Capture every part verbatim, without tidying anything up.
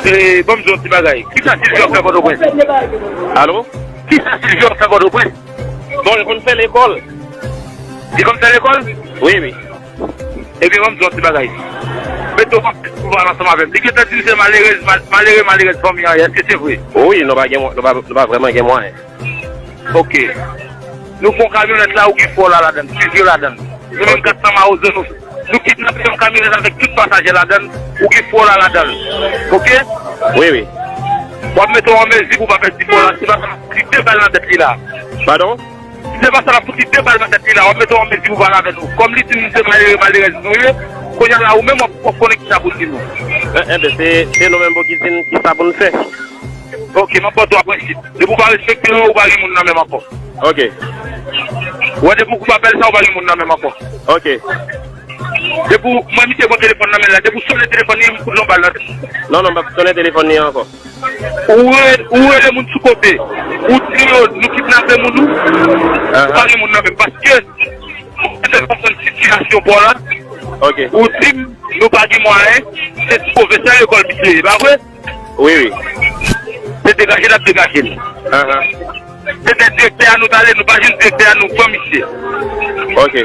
E, ban m di w yon ti bagay. Kisa Silvyo ap fè Pòtoprens? Alo? Kisa Silvyo ap fè Pòtoprens? Bon, li konn fè lekòl. Li konn fè lekòl? Wi, wi. Ebyen, ban m di w yon ti bagay. Mete w pou pale ansanm avè m. Li gentan di m se malerèz, mal-, malere, malerèz fanmi an ye. Èske se vre? Wi, nou pa gen mwa-, nou pa, nou pa vrèman gen mwayen. Ok. Nou pran kamyonèt la, ou gen fò la ladan l, Silvyo ladan l. Nou menm kat san Mawozo, nou, nou kidnape yon kamyonèt avèk tout pasaje ladan l, ou gen fò la ladan l. Ok? Wi, wi. W ap mete w an mezi pou w pa pèdi fò la, se pa sa n ap fouti de bal nan tèt li la. Padon? Se pa sa n ap fouti de bal nan tèt li la, w ap mete w an mezi pou w pale avè nou. Kòm li di nou se malere, malerèz nou ye, kounye a la, ou menm w ap, w ap konnen kisa pou w di nou. E, enben, se, se nou menm pou ki di n kisa pou n fè. Ok, m ap ba w twa prensip. Depi w pa respekte yo, ou pa gen moun nan men m ankò. Ok. Ou wè, depi w koupe apèl sa, ou pa gen moun nan men m ankò. Ok. Depi w, mwen, misye pran telefòn nan men l la, depi w sonnen telefòn li, m kout l yon bal nan tèt. Non, non, m p ap sonnen telefòn li ankò. Ou re-, ou rele moun sou kote. Ou di yo, nou kidnape moun ou, ou pa gen moun nan men m. Paske, ou te konprann sitiyasyon pa w la. Ok. Ou di m, nou pa gen mwayen, se pwofesè lekòl misye ye, pa vre? Wi, wi. Se degaje l ap degaje l. Ahan. Se te direktè a nou t ale, nou pa jwenn direktè a, nou pran misye. Ok.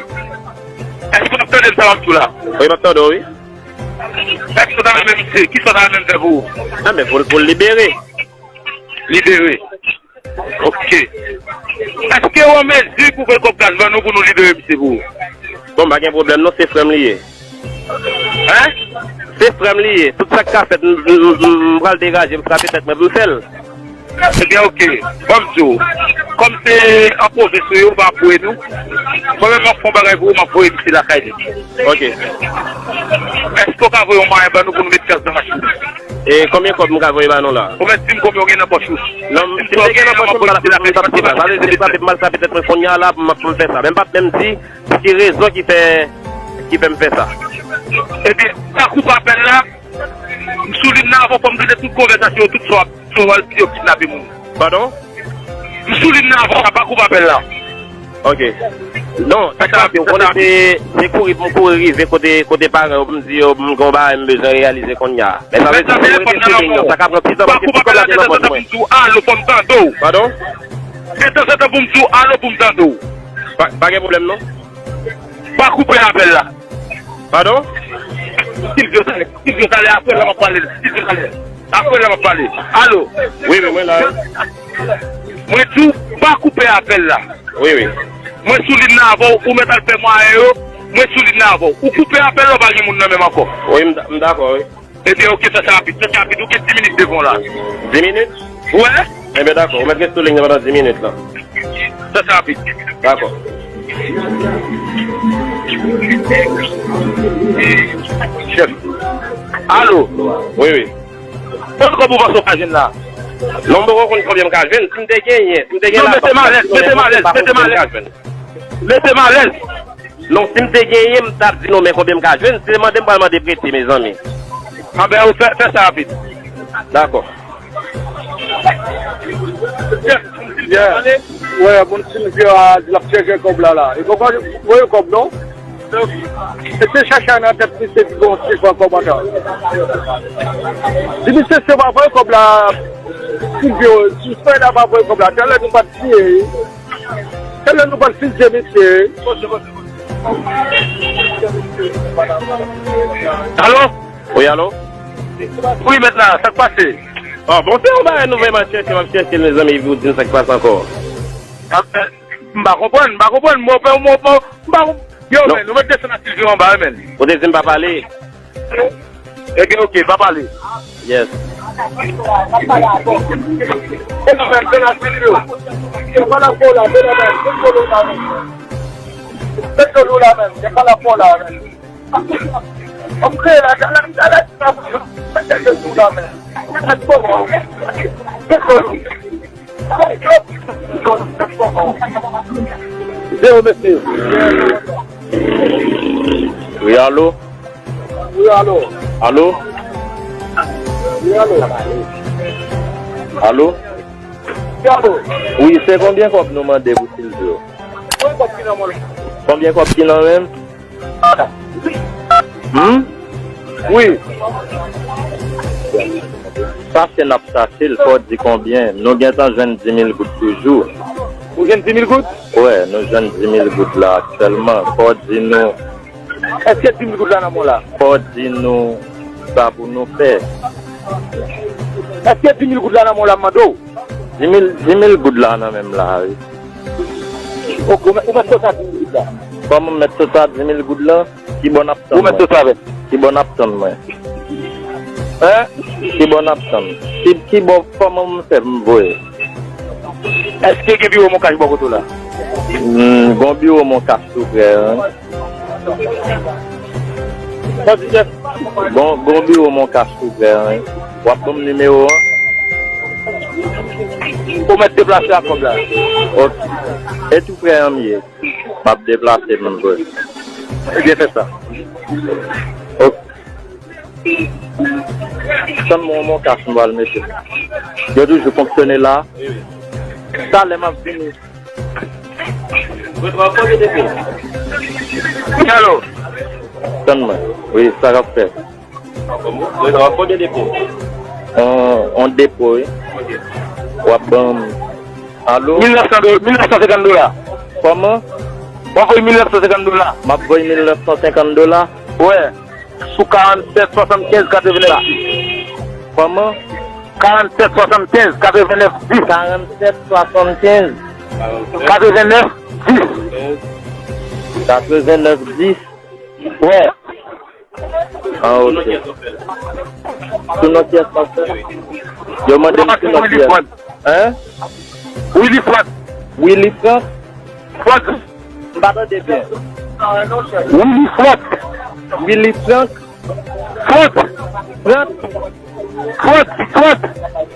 Èske w ap tande m sa m ap di w la? Wi, m ap tande w, wi. Èske w ta renmen misye? Kisa w ta renmen m fè pou ou? Enben, pou, pou l libere. Libere. Ok. Èske w an mezi pou fè kòb gaz ban nou pou nou libere misye pou ou? Bon, pa gen pwoblèm non, se frè m li ye. Hein? Se frè m li ye. Tout sa k ka fèt, m, m, m, m pral degaje, m frape tèt mwen pou m fè l. Ebyen, ok. Ban m di w. Kòm se an pwovens ou ye, ou pa voye nou. Mwen menm, m ap fè yon bagay pou ou, m ap voye misye lakay li. Ok. Èske w ka voye yon mwayen ban nou pou nou met gaz nan machin nan? E konbyen kòb m ka voye ba nou la? Ou mèt di m konbyen w gen nan pòch ou? Non, si m te gen nan pòch mwen, m pa t ap, m p ap di sa. Sa vle di, li frape m, m al frape tèt mwen kounye a la, m ap, m ap fè sa. Men m p ap menm di ki rezon ki fè, ki fè m fè sa. Ebyen, pa koupe apèl la. M sou liy nan avè w, fò m tande tout konvèsasyon yo, tout sa w ap, sa w al di yo kidnape moun. Padon? M sou liy nan avè w, pa koupe apèl la. Ok. Non, sa k pase, ou konnen se, se kouri pou m kouri rive kote, kote paran yo, pou m di yo, m gen yon bagay m bezwen reyalize kounye a. Men sa vle di, si w rete sou liy nan, sa ka pran plis tan paske tout kòb la gen nan pòch mwen. Alo, fò m tande w. Padon? Detanzantan pou m di w alo pou m tande w. Pa, pa gen pwoblèm, non. Pa koupe apèl la. Padon? Silvyo talè, Silvyo talè, apre la m ap pale. Silvyo talè. Apre la m ap pale. Alo. Wi, wi, mwen la. Mwen di w, pa koupe apèl la. Wi, wi. Mwen sou liy nan avè w, ou mèt al fè mwayen yo. Mwen sou liy nan avè w. Ou koupe apèl la, ou pa gen moun nan men m ankò. Wi, m da-, m dakò, wi. Ebyen, ok, fè sa rapid, fè sa rapid. Ou gen dis minit devan w la. Dis minit? Wi. Ebyen, dakò, ou mèt rete sou liy nan pandan dis minit la. Fè sa rapid. Dakò. Chèf. Alo. Wi, wi. Konbyen kòb ou panse w ka jwenn la? Non, m poko konn konbyen m ka jwenn. Si m te genyen, si m te gen labank, mete m alèz, mete m alèz, mete m alèz. Mete m alèz. Non, si m te genyen, m t ap di nou men konbyen m ka jwenn. Si se mande m pral mande prete, mezanmi. Anben, ou fè, fè sa rapid. Dakò. Yeah. Wè, moun Silvyo a di l ap chèche kòb la, la. E poko voye kòb, non? E se chacha nan tèt misye ki gon ti fè kòb antan. Di misye si yo pa voye kòb la, Silvyo, si frè la pa voye kòb la, talè nou pa t tiye. Talè nou pa t fizye misye. Alo? Wi, alo? Wi, mèt la, sa k pase? Ah, bon, se yon bagay nou vrèman chèche, m ap chèche l, mezanmi, epi w di m sa k pase ankò. Ah, eh, m pa konprann, m pa konprann, mwen, mwen, mwen, mwen, m pa konp-, yo, men, nou mèt desann a Silvyo anba, wi, men. Ou te di m pa pale. Ebyen, ok, pa pale. Yes. E nan men, se la Silvyo. Se pa la pou la, se la men, se kolo la men. Se kolo la men, se pa la pou la men. Antre la, la, la, la, la, la, la, la, la, la, la, la, la, la, la, la, Zewo, mesye. Wi, alo? Wi, alo? Alo? Wi, alo? Alo? Wi, alo? Wi, se konbyen kòb nou mande pou Silvyo? Konbyen kòb ki nan men l? Hmm? Wi. Chache n ap chache l, fò w di konbyen. Nou gentan jwenn di mil goud toujou. Ou jwenn di mil goud? Wè, nou jwenn di mil goud la aktyèlman. Fò w di nou. Èske di mil goud la nan men w la? Fò w di nou sa pou nou fè. Èske di mil goud la nan men w la, m mande w? Di mil, di mil goud la nan men m la, wi. Ok, ou mèt, ou mèt sot a di mil goud la. Kòman m mèt sot a di mil goud la? Ki bò n ap tann mwen? Ou mèt sot avè m. Ki bò n ap tann mwen? Hein? Ki bò n ap tann? Ki, ki bò, kòman m fè m voye? Èske gen biwo Moncash bò kote w la? Hmm, gon biwo Moncash tou prè, wi. Gon, gon biwo Moncash tou prè, wi. W ap ban m nimewo an? Ou mèt deplase ak kòb la. Ok. E tou prè an m ye. M ap deplase pou m jwe. Ebyen, fè sa. Ok. Tann mwen, Moncash m pral mete. Yo toujou fonksyone la. Talè m ap vini. Alo. Tann mwen. Wi, sa k ap fèt? Mwen nan konbyen depo? On, on depo, wi. W ap ban m. Alo? Mil nèf san do-, mil nèf san senkant dola. Kòman? W ap voye mil nèf san senkant dola. M ap voye mil nèf san senkant dola? Wè. Sou karannsèt swasannkenz katrevenèf dis. Kòman? Karannsèt swasannkenz katrevenèf dis. Karannsèt swasannkenz. Katrevenèf dis. Katrevenèf dis. Wè. Ah, ok. Sou non kiyès m ap fè? Yo mande m sou non kiyès. Hein? Willy Frantz. Willy Frantz? Frantz. M pa tande byen. Willy Frantz. Willy Frantz? Frantz. Frantz. Frantz. Frantz.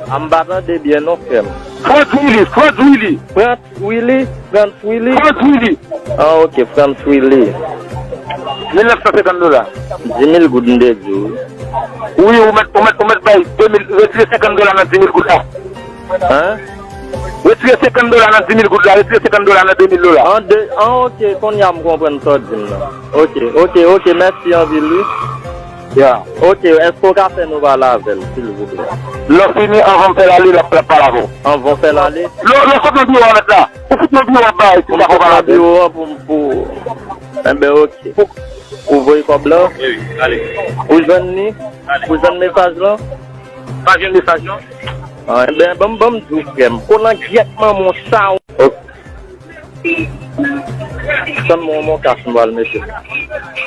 Ah, m pa tande byen non, frè m. Frantz Willy. Frantz Willy. Frantz. Willy, Frantz Willy. Frantz Willy. Ah, ok, Frantz Willy. Mil nèf san senkant dola. Di mil goud m te di w. Wi, ou mèt, ou mèt, ou mèt bay de mil, retire senkant dola nan di mil goud la. Hein? Retire senkant dola nan di mil goud la, retire senkant dola nan de mil dola. An de, an, ok, kounye a m konprann sa w di m nan. Ok, ok, ok, mèsi anpil, wi. Ya. Ok, èske w ka fè nou pale avè l, silvouplè? Lè w fini, anvan m fè l ale, l ap, l ap pale avè w. Anvan w fè l ale? Lè, lè w sot nan biwo a mèt la. Ou fout nan biwo a bay, si w pa fè w pale avè l. Pou m sot nan biwo a pou m, pou, enben, ok. Pou, pou voye kòb la? Wi, wi, ale. Ou jwenn li? Ale. Ou jwenn mesaj lan? Pa jwenn mesaj lan. Ah, enben, ban m, ban m di w, frè m. Kolangyèt manman w sa w. Ok. Tann mwen, yon kach m pral mete.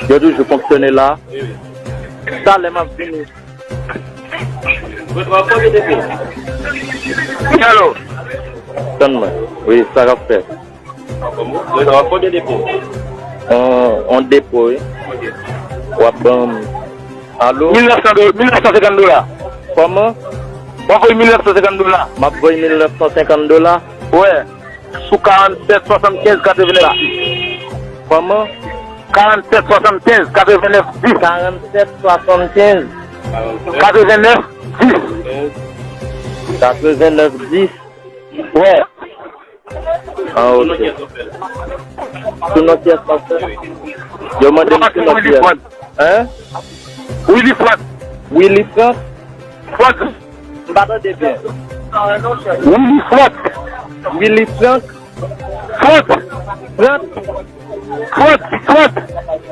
Yo toujou fonksyone la. Talè m ap vini. Alo. Tann mwen. Wi, sa k ap fèt? On, on depo, wi. W ap ban m. Alo? Mil nèf san do-, mil nèf san senkant dola. Kòman? W ap voye mil nèf san senkant dola. M ap voye mil nèf san senkant dola? Wè. Sou karannsèt swasannkenz katrevenèf dis. Kòman? Karannsèt swasannkenz katrevenèf dis. Karannsèt swasannkenz. Katrevenèf dis. Katrevenèf dis. Wè. Ah, ok. Sou non kiyès m ap fè? Yo mande m sou non kiyès. Hein? Willy Frantz. Willy Frantz? Frantz. M pa tande byen. Willy Frantz. Willy Frantz? Frantz. Frantz. Frantz. Frantz.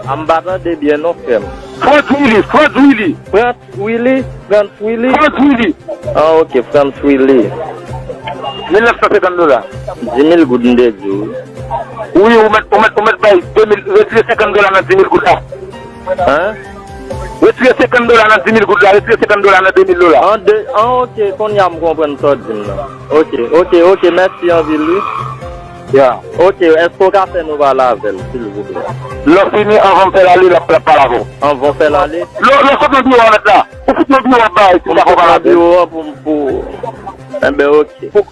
Ah, m pa tande byen non, frè m. Frantz Willy. Frantz Willy. Frantz Willy. Frantz Willy. Frantz Willy. Ah, ok, Frantz Willy. Mil nèf san senkant dola. Di mil goud m te di w. Wi, ou mèt, ou mèt, ou mèt bay de mil, retire senkant dola nan di mil goud la. Hein? Retire senkant dola nan di mil goud la, retire senkant dola nan de mil dola. An de, an, ok, kounye a m konprann sa w di m nan. Ok, ok, ok, mèsi anpil, wi. Ya. Ok, èske w ka fè nou pale avè l, silvouplè? Lè w fini, anvan m fè l ale, l ap, l ap pale avè w. Anvan w fè l ale? Lè, lè w sot nan biwo a mèt la. Ou fout nan biwo a bay, si w pa fè w pale avè l. Ou fout nan biwo a pou, pou, enben, ok. Pou,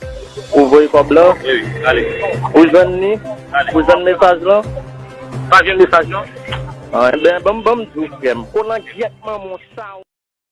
pou voye kòb la? Wi, wi, ale. Ou jwenn li? Ale. Ou jwenn mesaj lan? Pa jwenn mesaj lan. Ah, enben, ban m, ban m di w, frè m. Kolangyèt manman w sa w.